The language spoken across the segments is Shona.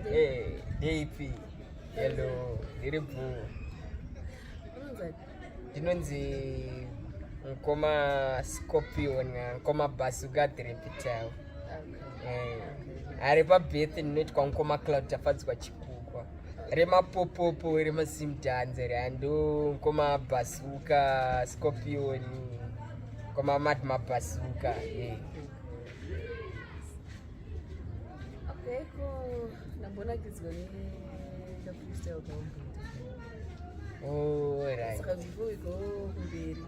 Hey, DP. Hello, ndiri bhoo. Ndinonzi mukoma Scorpion, mukoma Bazooka the Reptile. Eh, ari pabirth ndinoitwa mukoma Cloud Tafadzwa Chikukwa. Remapopopo remasimdanze reando mukoma Bazooka Scorpion, mukoma Mad Mabazooka. Yeah. Okay, ko ndambonakidzwa nekafreestyle kaumboita. Alright. Saka before we go kumberi,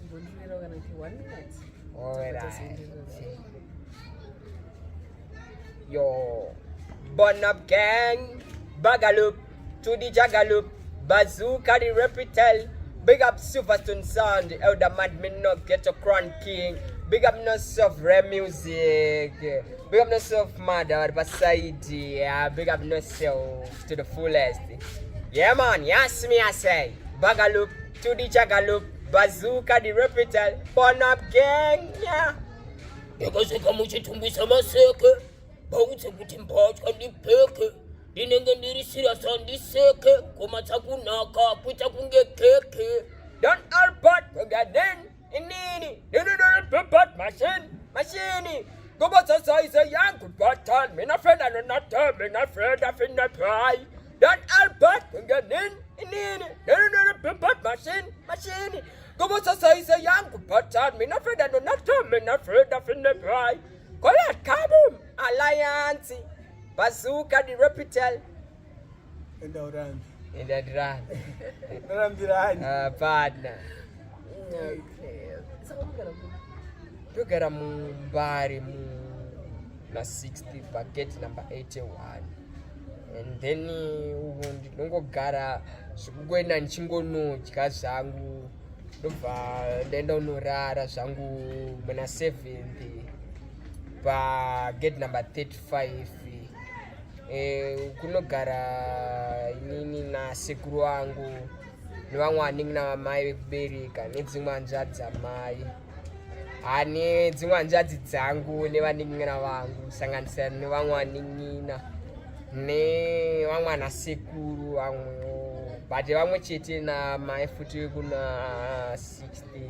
umbondirirawo kana kuti one minute. Alright. Yo, burn up gang, bagaloop, to the jagaloop, bazooka the reptile. Big up Silverstone Sound, Elder Mad Me Not Get a Crown King. Big up yourself, Rare Music. Big up yourself, Mad Basaidi. Yeah, big up yourself to the fullest. Yeah, man, yes, me I say. Bagaloop, to the jagaloop, bazooka the reptile, burn up gang, yeah. Ndakasvika muchitumbisa maseke bautse kuti mbatya ndipfeke ndinenge ndiri serious handiseke ngoma dzakunaka kuita kunge keke. Don Albert Gaden inini nini machine machine Ngoba sasize yangu button mina fena nonata mina fena fina pie Don Albert Gaden inini nini machine machine Ngoba sasize yangu button mina fena nonata mina fena fina pie Kola Kabum Alliance Bazooka the Reptile Enda urambi. Enda ndirambi. Urambirani. Ah, partner. Okay. Saka unogara kupi? Ndogara muMbare mu na 60 bucket number 81 and then uku ndinongogara zvekungoenda ndichingonodya zvangu ndobva ndaenda kunorara zvangu muna 7th pagate number 35. Kunogara inini nasekuru vangu nevamwe vanin'ina vamai vekubereka nedzimwe hanzvadzi dzamai ane dzimwe hanzvadzi dzangu nevanin'ina vangu kusanganisira nevamwe vanin'ina nevamwe anasekuru vamwewo, but vamwe chete namai futi kuna 60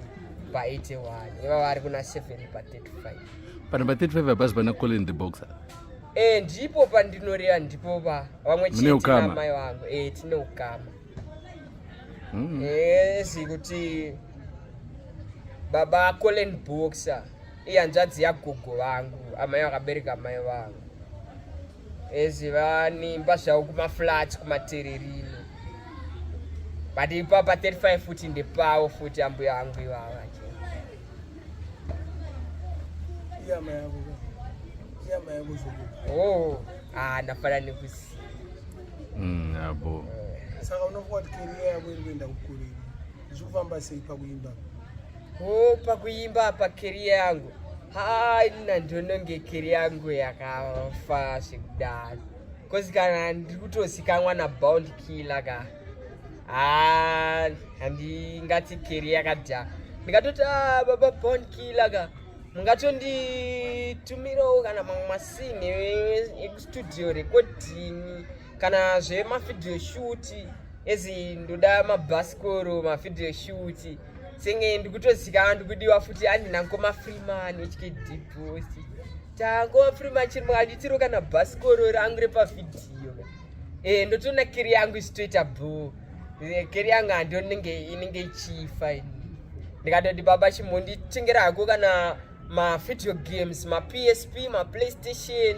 pa 81, iva vari kuna 7 pa 35. Panumber 35 hapasi pana Colin the Boxer? Ndipo pandinoreva, ndipo pa vamwe Mune chete ukama? namai vangu. Tine ukama. Ezi kuti baba Colin Boxer ihanzvadzi yagogo vangu, amai vakabereka amai vangu. Ezi vanimba zvavo kumaflats kumatererino, but ipapa 35 futi ndepavo futi, ambuya vangu ivava. Iyama yako. Iyama yako zvokupa. Oh, ah, ndafara nekuziva. Abo. Saka unofunga kuti career yako iri kuenda kukuriri? Zviri kufamba sei pakuimba? Oh, pakuimba pa career yangu, ha, ina ndinonge career yangu yakafa zvekudaro, 'cause kana ndiri kutozikanwa naBound Killer ka, ha, handingati career yakadhaka. Ndingatoti, ah, baba Bound Killer ka, mungatonditumirawo kana mamwe masini ekustudio recording kana zvemavideo shoot. Ezi ndoda mabhasikoro, mavideo shoot, senge ndikutozikanwa, ndikudiwa futi. Andina ngoma Freeman HKD Post, tangoma Freeman chiri mukanditiro kana bhasikoro rangu repavhidhiyo. Ndotoona career yangu isitoita bhoo. Career yangu handionenge inenge ichifa ini. Ndikatoti, baba, chimbonditengera hako kana mavideo games, maPSP, maPlaystation,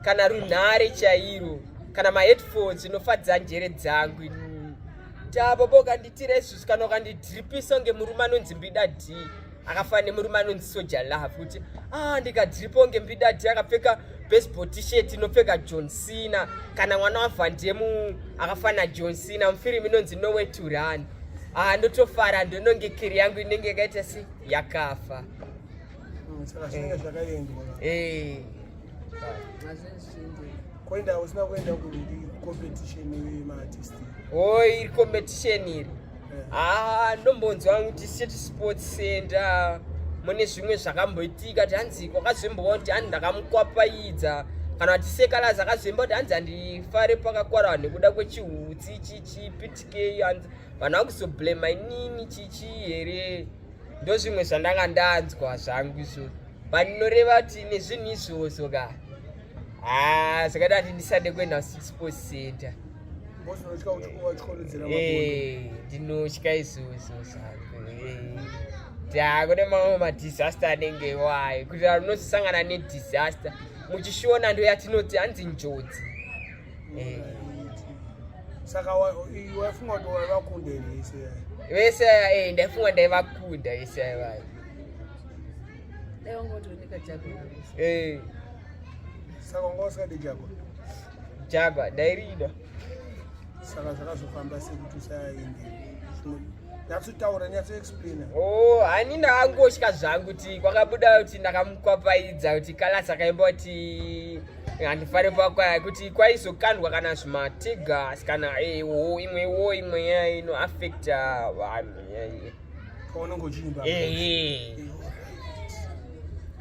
kana runhare chairo, kana maheadphones inofadza njere dzangu inini. Tababa, ukanditira izvozvi kana ukandidhiripisa kunge murume anonzi Mbida D akafanana nemurume anonzi Soja Love, kuti ah, ndikadhiripa kunge Mbida D akapfeka baseball T-shirt inopfeka John Cena, kana mwana waVhandemu akafanana John Cena mufirimu inonzi Nowhere to Run, ah, ndotofara. Ndononge career yangu inenge yakaita se yakafa. Saka zvinenge zvakaendwa. Hazvinenge zvichiendeka. Kuenda usina kuenda kucompetition yemaartist? O, iri competition iri, ah, ndombonzwa kuti City Sports Center mune zvimwe zvakamboitika, kuti hanzi kwakazombowa kuti hanzi ndakamukwapaidza. Kana kuti sekala zvakazvimba kuti hanzi handifare pakakwara vanhu nekuda kwechihutsi chichi ptk, hanzi vanhu vakuzoblema inini chichi here. Ndozvimwe zvandanga ndanzwa zvangu izvozvo, but ndinoreva kuti nezvinhu izvozvo ka, haa, zvakaita kuti ndisade kuenda kusports center. Ndinotya izvozvo zvangu. Ta kune mamwe madisaster anenge iwayo, kuti unozosangana nedisaster muchishona ndo yatinoti hanzi njodzi. Saka waifunga kuti waivakunda here vese? Vese, ndaifunga ndaivakunda vese aivayo. Dai wanga utooneka Jaguar. Saka wanga usingade Jaguar? Jaguar ndairida. Saka zvakazofamba sekuti usaende? Nyatsotaura, nyatsoexplaina. Oh, hani ndakangotya zvangu kuti kwakabuda kuti ndakamukwapaidza, kuti Kalasi akaimba kuti handifare pakwaya, kuti kwaizokandwa kana zvimateargas kana wo imwe wo imwe ya inoaffecta vanhu. Paunenge uchiimba? Eh.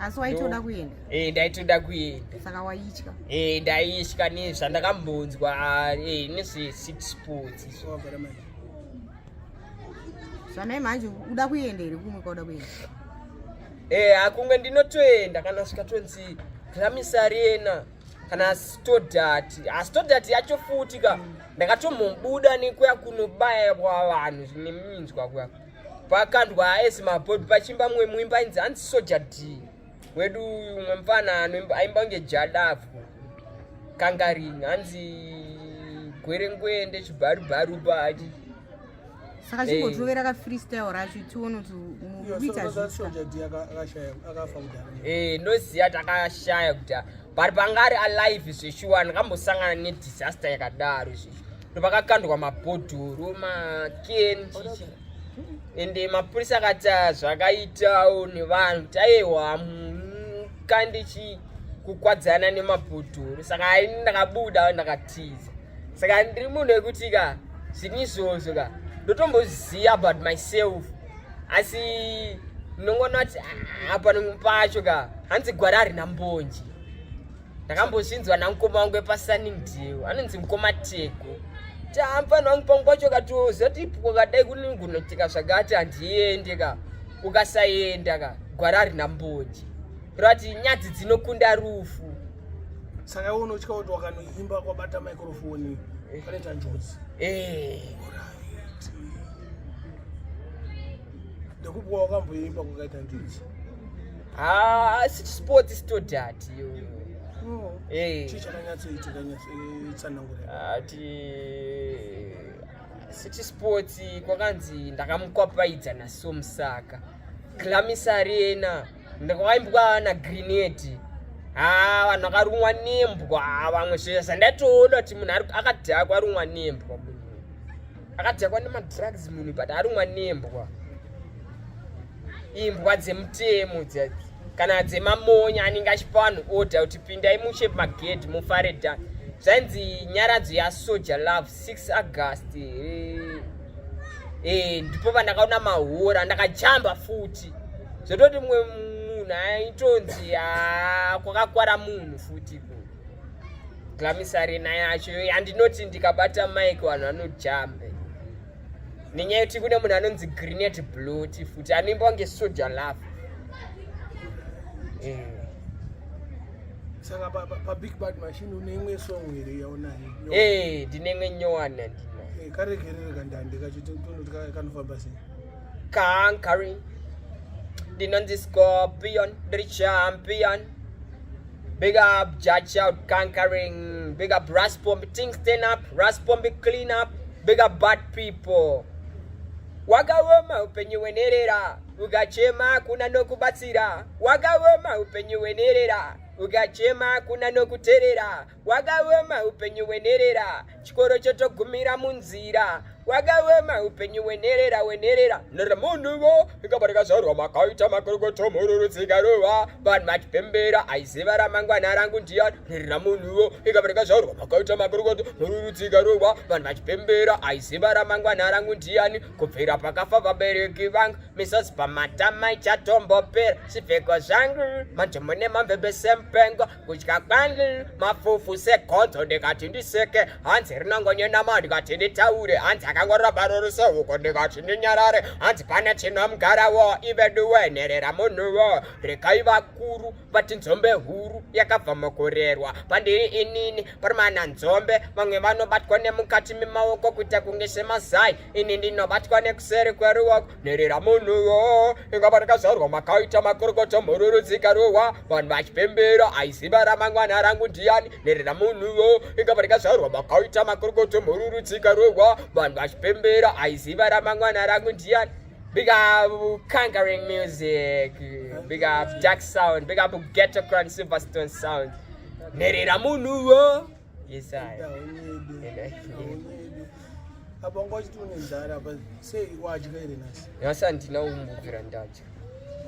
Asi waitoda kuenda? Eh, ndaitoda kuenda. Saka waitya? Eh, ndaitya nezvandakambonzwa nezve City Sports izvo. Wagara manje. Zvanai manje, uda kuenda here kumwe kwauda kuenda? Eh, akunge ndinotoenda kana svikatonzi Glamis Arena kana Stodart. Stodart yacho futi ka, ndakatombobuda nekuya kunobayirwa vanhu neminzwa kuya, pakandwa esi mabhodhi pachimba mumwe muimba inzi hanzi Soja D wedu, umwe mufana aimba kunge Jadavhu Kangaring, hanzi gwerengwende chibharubharu pachi. Saka chimbotirovera kafreestyle racho tione kuti mukuita zvitya. Soja D akashaya, akafa kudhara. Eh, ndoziva takashaya kuti, but panga ari alive zveshuwa, ndakambosangana nedisaster yakadaro izvezvo, ndopakakandwa mabhodhoro, maken, chichi, ende mapurisa akati zvakaitawo nevanhu kuti aiwa mukandi chi kukwadzana nemabhodhoro. Saka aini ndakabuda, ndakatiza. Saka ndiri munhu wekuti ka zvinhu izvozvo ka ndotomboziva about myself, asi ndinongoona kuti, ah, apa pacho ka hanzi gwara harina mbonji. Ndakambozvinzwa namukoma wangu wepaSunningdale, anonzi mukoma Tego. Tamufana wangu, pangu pacho katoziva kuti kwakadai kunongonoitika zvakati, handiende ka. Ukasaenda ka, gwara harina mbonji, kureva kuti nyadzi dzinokunda rufu. Saka iwe unotya kuti wakanoimba kwabata microphone panoita njodzi? Eh. Alright. Ndekupi wakamboimba kwakaita njodzi? Ah, City Sports, Stodart yo. Eh. Chii chakanyatsoitika? Nyatsoitsanangura. Ati City Sports kwakanzi ndakamukwapaidza naSomusaka. Glamis Arena ndakaimbwa naGrenade. Ha, vanhu vakarumwa nembwa vamwe, zvandatoona kuti munhu akadhakwa, arumwa nembwa. Munhu akadhakwa nemadrugs munhu, but arumwa nembwa, imbwa dzemutemo kana dzemamonya anenge achipa vanhu order kuti pindai mushe pagedhi mufare dha. Zvainzi nyaradzo yaSoja Love, 6 August. Ndipo pandakaona mahora, ndakajamba futi, zvototi mumwe munhu aitonzi, "Ah, kwakakwara munhu futi ku Glamis Arena yacho." Handinoti ndikabata mike vanhu vanojambe, nenyaya yekuti kune munhu anonzi Grenade Blot futi anoimba kunge Soja Love. Saka paBig Bad Machine une imwe song here yaunayo? Eh, ndine imwe nyowani handina. Karegerere kandande kacho, tonoti kanofamba sei? Conquering, ndinonzi Scorpion, ndiri champion. Big up Judge Out Conquering, big up Raspombi, things stand up, Raspombi clean up, big up bad people. Wakaoma upenyu hwenherera, ukachema kuna nokubatsira. Wakaoma upenyu hwenherera, ukachema kuna nokuterera. Wakaoma upenyu hwenherera, chikoro chotogumira munzira. Wakaoma upenyu hwenherera, hwenherera neremunhuvo ingabarikazvarwa makaita makorokoto, mhururu dzikarova, vanhu vachipembera, aiziva ramangwana rangu ndiyani. Neramunhuvo ingabarikazvarwa makaita makorokoto, mhururu dzikarova, vanhu vachipembera, aiziva ramangwana rangu ndiyani. Kubvira pakafa vabereki vangu, misodzi pamatama ichatombopera. Zvipfeko zvangu manje mune mamvembe sempo. mupengo kudya kwangu mafufu segonzo ndikati ndiseke hanzi rinongonyenama ndikati nditaure hanzi akangoramba rori sehuko ndikati ndinyarare hanzi pane chinomugarawo iveduwe nherera munhuwo regai vakuru vati nzombe huru yakabva mukurerwa pandiri inini parimana nzombe vamwe vanobatwa nemukati memaoko kuita kunge semazai ini ndinobatwa nekuseri kweruoko nherera munhuwo ingava rakazvarwa makaita makorokoto mhururu dzikarohwa vanhu vachipembera aiziva ramangwana rangu ndiyani nherera munhuwo ingava rakazvarwa makaita makorokoto mhururu dzikarohwa vanhu vachipembera aiziva ramangwana rangu ndiyani. Big up Conquering Music, big up Jack Sound, big up Ghetto Crown Silverstone Sound. Nherera munhuwo. Yes, I. Apa wanga uchiti une nzara apa sei wadya here nhasi? Nhasi handina kumbobvira ndadya.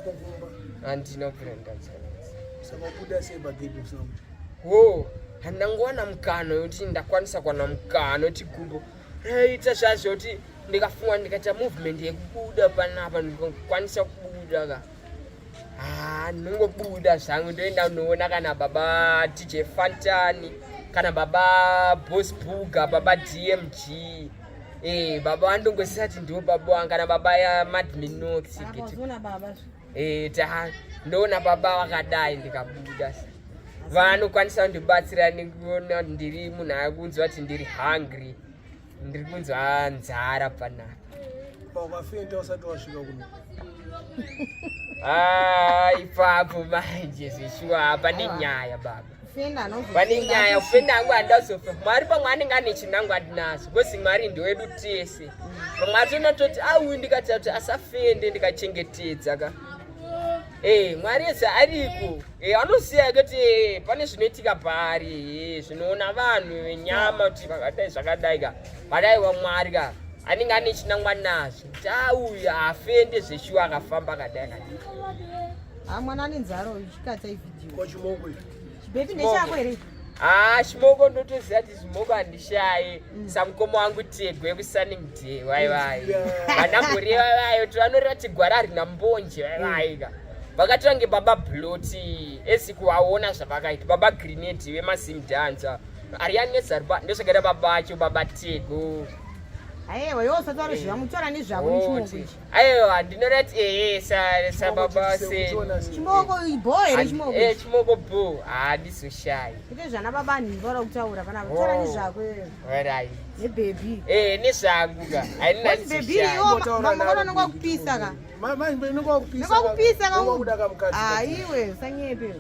Kokumba? Handina kubvira ndadya nhasi. Saka wabuda sei pagedhi usina kudya? Wo, handina kuwana mukana wekuti ndakwanisa kuwana mukana wekuti gumbo raita zvazvo kuti ndikafunga ndikaita movement yekubuda panapa ndikakwanisa kubuda ka. Ah, ndinongobuda zvangu ndoenda unoona kana baba DJ Fantani kana baba Boss Buga baba DMG eh baba vandongosiya kuti ndiwo baba wangu kana baba ya Mad Minox eh ta ndoona baba vakadai ndikabuda vanokwanisa kundibatsira nekuona ndiri munhu akunzwa kuti ndiri hungry ndiri kunzwa nzara panapa. Wakafenda usati wasvika kuno. Ah, ipapo manje zveshuwa pane nyaya baba. Pane nyaya kufenda hangu handazofa. Mwari pamwe anenge ane chinangwa ndinacho because Mwari ndewedu tese. Pamwe atonatoti auyu ndikati kuti asafende ndikachengetedza ka. Eh, Mwari ese ariko. Eh, anoziva kuti eh, pane zvinoitika paari eh, zvinoona vanhu venyama kuti vakadai zvakadai ka. Vadai waMwari ka. Anenge ane chinangwa nazvo. Kuti auyu afende zveshuwa akafamba akadai akadai. Ha mwana ane nzara uyu chikatsa ivideo. Ko chimoko ichi. Chibhepi ndechako here? Ah, chimoko ndotoziva kuti zvimoko handishayi. Samukoma wangu Tegwe kuSunningdale vai vai. Vanambori vai vai kuti vanoreva kuti gwara harina mbonje vai vai ka. Vakatora nge baba Bloti esi kuvaona zvavakaita baba Grenade vemasim dancer. Ariane Zarba ndozvakaita baba acho baba Tego. Aiwa iwe usati warozviva mutora nezvako nechimoko ichi. Aiwa ndinorati ehe sa sa baba se. Chimoko bho here chimoko? Eh chimoko bho handizoshayi. Ite zvana baba nhimba ora kutaura panapa tora Oh. nezvako iwewe. Alright. Nebhebhi. Eh nezvangu ka. Haina Kuti bhebhi iwo mama unonga wakupisa ka. Manje inonga wakupisa. Inonga wakupisa ka. Unonga kuda kamukadzi. Ah iwe usanyepe.